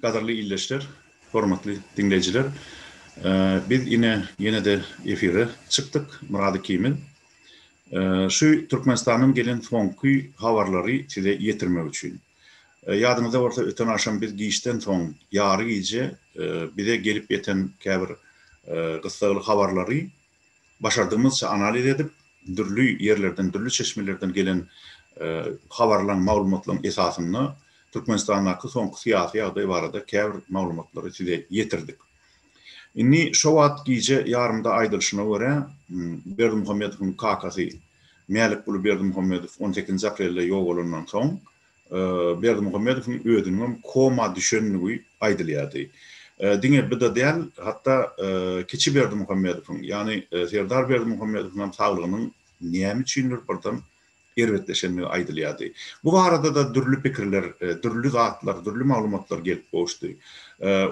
Gadyrly ildeşler, hormatly diňleýjiler! Biz ine ýene-de efire çykdyk, Myrat ikimiz. Şu Türkmenistandan gelen soňky habarlary size ýetirmek üçin. Ýadyňyzda bolsa öten agşam biz giçden soň, ýary gije bize gelip ýeten käbir gyssagly habarlary başardygymyzça analiz edip, dürli ýerlerden, dürli çeşmelerden gelen habarlaryň, maglumatlaryň esasynda Türkmenistandaky soňky syýasy ýagdaý barada käbir maglumatlary size ýetirdik. Indi şo wagt gije ýarymda aýdylyşyna görä, Berdimuhamedowyň kakasy Mälikguly Berdimuhamedow on sekizinji aprelde ýogalandan soň, Berdimuhamedowyň özüniňem koma düşendigi aýdylýardy. Diňe bu-da däl, hatda kiçi Berdimuhamedowyň, ýagny Serdar Berdimuhamedowyň hem saglygynyň näme üçindir birden erbetleşendigi aýdylýardy. Bu barada-da dürli pikirler, dürli zatlar, dürli maglumatlar gelip gowuşdy.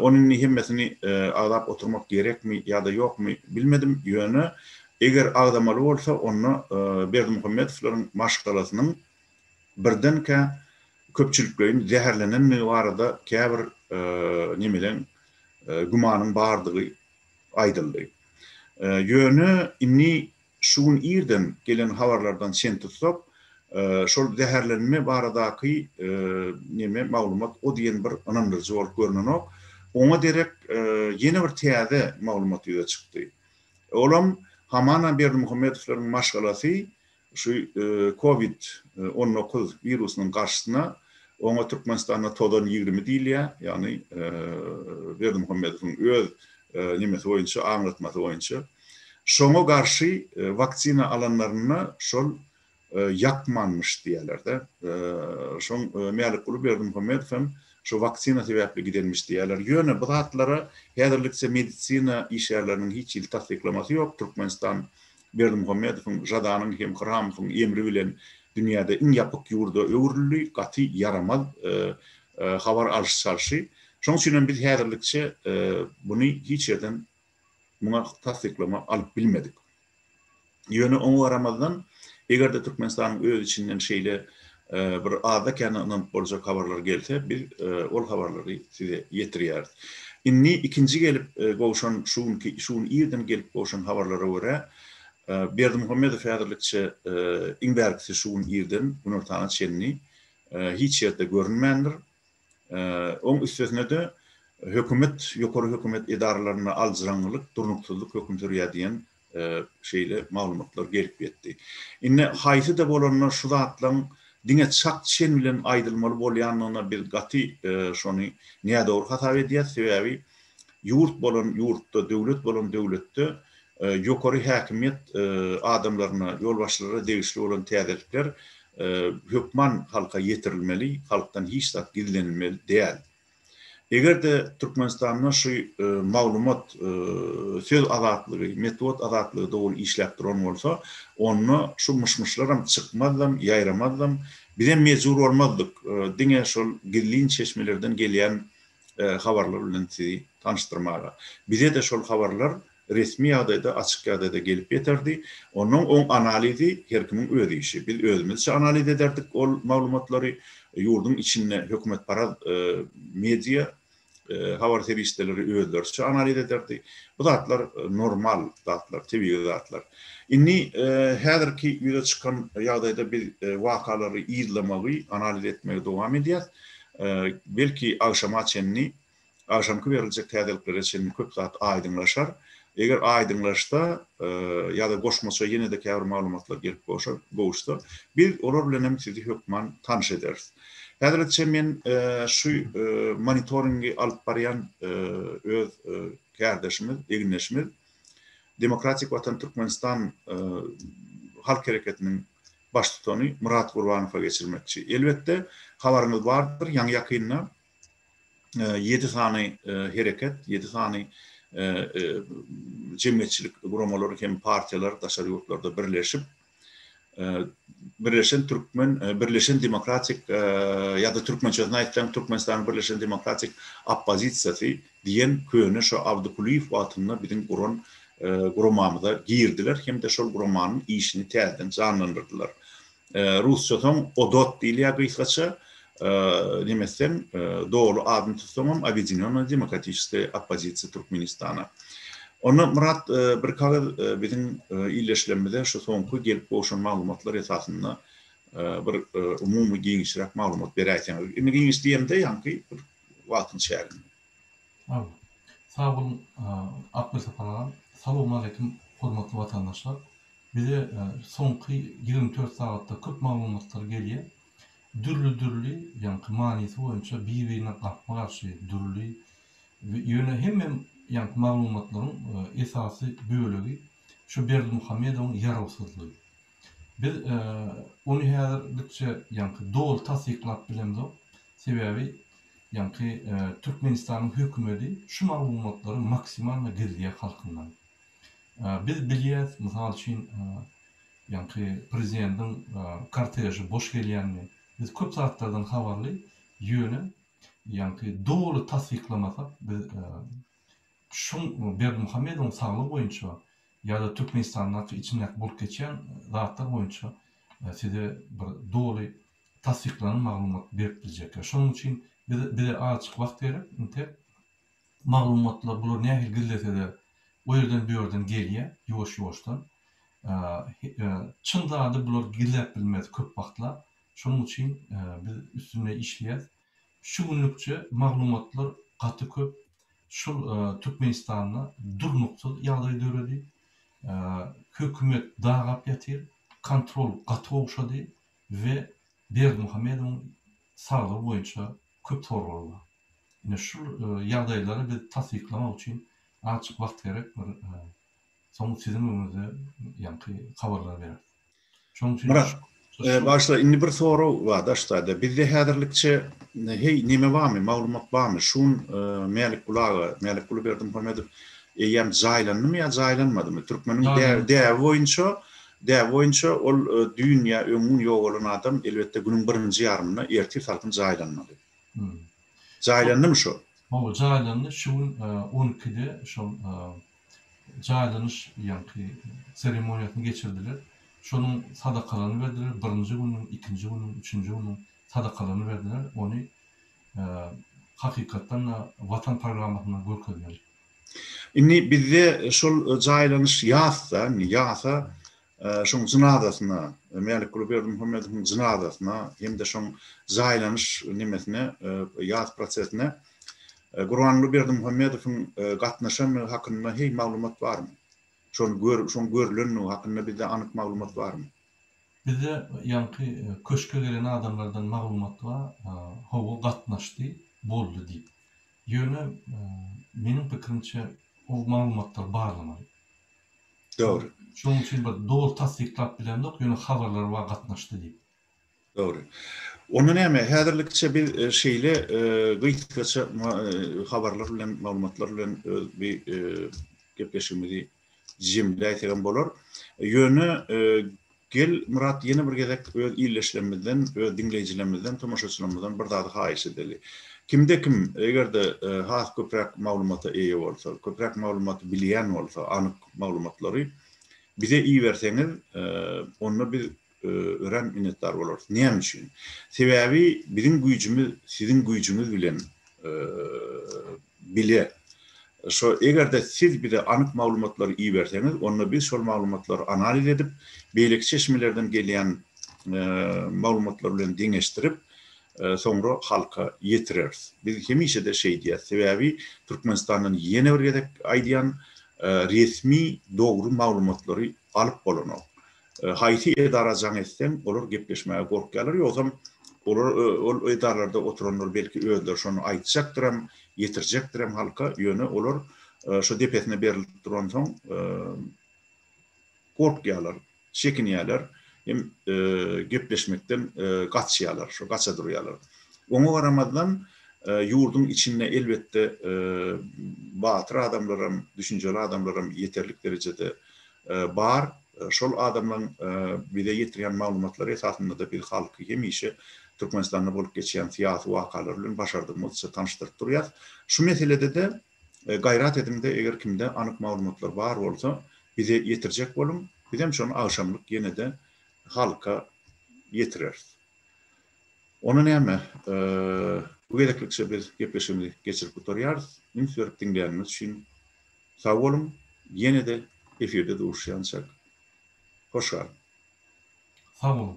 Ony indi hemmesini agzap oturmak gerekmi ýa-da ýokmy bilmedim, ýöne eger agzamaly bolsa, onda Berdimuhamedowlaryň maşgalasynyň birdenkä köpçülikleýin zäherlenendigi barada käbir nemeleň, gümanyň bardygy aýdyldy. Ýöne indi şu gün irden gelen habarlardan çen tutsak, şol zäherlenme baradaky neme maglumat o diýen bir ynandyryjy bolup görnenok. Oňa derek ýene bir täze maglumat ýüze çykdy. Olam hamana Berdimuhamedowlaryň maşgalasy Şu Covid 19 wirusynyň garşysyna oňa Türkmenistanda tozan 20 diýilýär, ýagny Berdimuhamedowyň öz nemesi boýunça, aňlatmasy boýunça. Şoňa garşy waksina alanlarynda şol ýakmanmyş diýýärler-de. Şoň Mälikguly Berdimuhamedow hem şu waksina sebäpli gidenmiş diýýärler. Ýöne bu zatlara häzirlikçe medisina işgärleriniň hiç hili tassyklamasy ýok. Türkmenistan Berdimuhamedowyň, Žadanyň hem Hramowyň emri bilen dünýäde iň ýapyk ýurda öwrüldi. Gaty ýaramaz habar alyş-çalşy. Şonuň üçin hem biz häzirlikçe muny hiç ýerden muňa tassyklama alyp bilmedik. Ýöne oňa garamazdan, eger-de Türkmenistanyň öz içinden şeýle bir azda-kände ynanyp boljak habarlar gelse, biz ol habarlary size ýetirýäris. Indi ikinji gelip gowşan, şu günki, şu gün irden gelip gowşan habarlara görä, Berdimuhamedow häzirlikçe iň bärkisi şu gün irden günortana çenli hiç ýerde görünmändir. Oň üstesine-de hökümet, ýokary hökümet edaralarynda aljyraňňylyk, durnuksyzlyk höküm sürýär diýen şeýle maglumatlar gelip ýetdi. Indi haýsy-da bolanda şu zatlaryň diňe çak-çen bilen aýdylmaly bolýandygyna biz gaty şony nädogry hasap edýäs. Sebäbi ýurt bolan ýurtda, döwlet bolan döwletde ýokary häkimiýet adamlaryna, ýolbaşçylara degişli bolan täzelikler hökman halka ýetirilmeli, halkdan hiç zat gizlenilmeli däl. Eger-de Türkmenistanda şu maglumat, söz azatlygy, metbugat azatlygy dogry işläp duran bolsa, onda şu myş-myşlaram çykmazdam, ýaýramazdam, bizem mejbur bolmazdyk diňe şol gizlin çeşmelerden gelýän habarlar bilen sizi tanyşdyrmaga. Bize-de şol habarlar resmi ýagdaýda, açyk ýagdaýda gelip ýeterdi. Onnoň oň analizi her kimiň öz işi. Biz özümizçe analiz ederdik ol maglumatlary. Ýurduň içinde hökümetparaz media, habar serişdeleri özleriçe analiz ederdi. Bu zatlar normal zatlar, tebigy zatlar. Indi häzirki ýüze çykan ýagdaýda biz wakalary yzlamagy, analiz etmegi dowam edýäs. Belki agşama çenli Agşamky beriljek täzeliklere çenli köp zat aýdyňlaşar. Eger aýdyňlaşsa ýa-da goşmaça ýene-de käbir maglumatlar gelip gowuşsa, biz olar bilen hem sizi hökman tanyş ederis. Häzirlikçe men şu monitoringi alyp barýan öz kärdeşimiz, egindeşimiz Demokratik Watan Türkmenistan halk hereketiniň baştutany Myrat Gurbanowa geçirmekçi. Elbetde, habaryňyz bardyr, ýaňy-ýakynda 7 sany hereket, 7 sany jemgyýetçilik guramalary hem partiýalar daşary ýurtlarda birleşip, Birleşen Türkmen, Birleşen Demokratik ýa-da türkmençesini aýtsaň Türkmenistanyň Birleşen Demokratik Oppozisiýasy diýen köne şo Abdy Kulyýew wagtynda biziň guran guramamyza girdiler hem-de şol guramanyň işini täzeden janlandyrdylar. Rusça soň ODOT diýilýär gysgaça. Neme etseň, doly adyny tutsaňam Obýedinýonnaýa demokratiçeskaýa oppozisiýa Türkmenistana. Onda Myrat bir kagyz biziň ildeşlerimize şu soňky gelip gowşan maglumatlar esasynda bir umumy giňişräk maglumat beräýseňiz. Indi giňiş diýemde ýaňky bir wagtyň çäginde. Sag boluň Akmyrsapar agam. Salowmaleýkim hormatly watandaşlar. Bize soňky 24 sagatda köp maglumatlar gelýär. Dürli-dürli, ýaňky manysy boýunça bir-birine gapma-garşy, dürli ýöne hemme ýaňky maglumatlaryň esasy bölegi şu Berdimuhamedowyň ýarawsyzlygy. Biz ony häzirlikçe ýaňky doly tassyklap bilemzok. Sebäbi ýaňky Türkmenistanyň hökümedi şu maglumatlary maksimalno gizleýär halkyndan. Biz bilýäs, mysal üçin, ýaňky prezidentiň korteži boş gelýänini. Biz köp zatlardan habarly, ýöne ýaňky doly tassyklamasak biz şuň Berdimuhamedowyň saglygy boýunça ýa-da Türkmenistandaky içindäki bolup geçýän zatlar boýunça size bir doly tassyklanan maglumat berip biljek. Şonuň üçin bize azajyk wagt gerek intek. Maglumatlar bular nähili gizlesede o ýerden bu ýerden gelýär ýuwaş-ýuwaşdan. Çyn zady bular gizläp bilmez köp wagtlap. Şonuň üçin biz üstünde işleýäs. Şu günlükçe maglumatlar gaty köp. Şul Türkmenistanda durnuksyz ýagdaý döredi. Hökümet dagap ýatyr. Kontrol gaty gowşady we Berdimuhamedowyň saglygy boýunça köp soraglar bar. Ine şul ýagdaýlary biz tassyklamak üçin azajyk wagt gerek bir soň siziň öňüňizde ýaňky habarlary bereris. Şonuň üçin Myrat, bagyşla indi bir sorag bar daşda bizde häzirlikçe heý neme barmy maglumat barmy şun Mälikguly aga Mälikguly Berdimuhamedow eýýäm jaýlandymy ýa jaýlanmadymy türkmeniň däbi boýunça däbi boýunça ol düýn ýa öňňün ýogalan adam elbetde günüň birinji ýarymynda ertir salkyn jaýlanmaly. Jaýlandymy şo? Hawa, jaýlandy. Şu gün on ikide şol jaýlanyş ýaňky seremoniýasyny geçirdiler. Şonuň sadakalaryny berdiler. Birinji günüň, ikinji günüň, üçünji günüň sadakalaryny berdiler. Ony hakykatdan-da Watan programmasynda görkezmeli. Indi bizde şol jaýlanyş ýas-da, indi ýasa şoň jynazasyna, Mälikguly Berdimuhamedowyň jynazasyna hem-de şoň jaýlanyş nemesine, ýas prosesine Gurbanguly Berdimuhamedowyň gatnaşandygy hakynda heý maglumat barmy? Şony gör, şoň görlendigi hakynda bizde anyk maglumat barmy? Bizde ýaňky köşke gelen adamlardan maglumat bar, hawa gatnaşdy, boldy diýip. Ýöne meniň pikirimçe o maglumatlary barlamaly. Dogry. Şonuň üçin bir doly tassyklap bilemzok, ýöne habarlar bar gatnaşdy diýip. Dogry. Onda näme, häzirlikçe biz şeýle gysgaça habarlar bilen, maglumatlar bilen öz bi gepleşigimizi jemläýsegem bolar. Ýöne Gel, Myrat, ýene bir gezek öz ildeşlerimizden, öz diňleýjilerimizden, tomaşaçylarymyzdan bir zady haýyş edeli. Kimde-kim, eger-de has köpräk maglumata eýe bolsa, köpräk maglumaty bilýän bolsa, anyk maglumatlary bize iberseňiz, onda biz örän minnetdar bolarys. Näme üçin? Sebäbi biziň güýjümiz siziň güýjüňiz bilen bile. Şo eger-de siz bize anyk maglumatlary iberseňiz, onda biz şol maglumatlary analiz edip, beýleki çeşmelerden gelýän maglumatlar bilen deňeşdirip, soňra halka ýetireris. Biz hemişe-de şeýdýäs. Sebäbi Türkmenistandan ýene bir gezek aýdýan, resmi dogry maglumatlary alyp bolanok. Haýsy edara jaň etseň, olar gepleşmäge gorkýarlar. Ýogsam olar ol edaralarda oturanlar belki özleri şony aýtjakdyram, ýetirjekdirem halka, ýöne olar şo depesine berilip duransoň gorkýarlar, çekinýärler hem gepleşmekden gaçýarlar, şo gaça durýarlar. Oňa garamazdan, ýurduň içinde elbetde batyr adamlaram, düşünjeli adamlaram ýeterlik derejede bar. Şol adamlaryň bize ýetirýän maglumatlary esasynda-da biz halky hemişe Türkmenistanda bolup geçýän syýasy wakalar bilen başardygymyzça tanyşdyryp durýas. Şu meselede-de gaýrat ediň-de, eger kimde anyk maglumatlar bar bolsa, bize ýetirjek boluň. Bizem şony agşamlyk ýene-de halka ýetireris. Onda näme, bu gezeklikçe biz gepleşigimizi geçirip gutarýarys. Üns berip diňläniňiz üçin sag boluň. Ýene-de efirde duşýançak, hoş galyň. Sag boluň.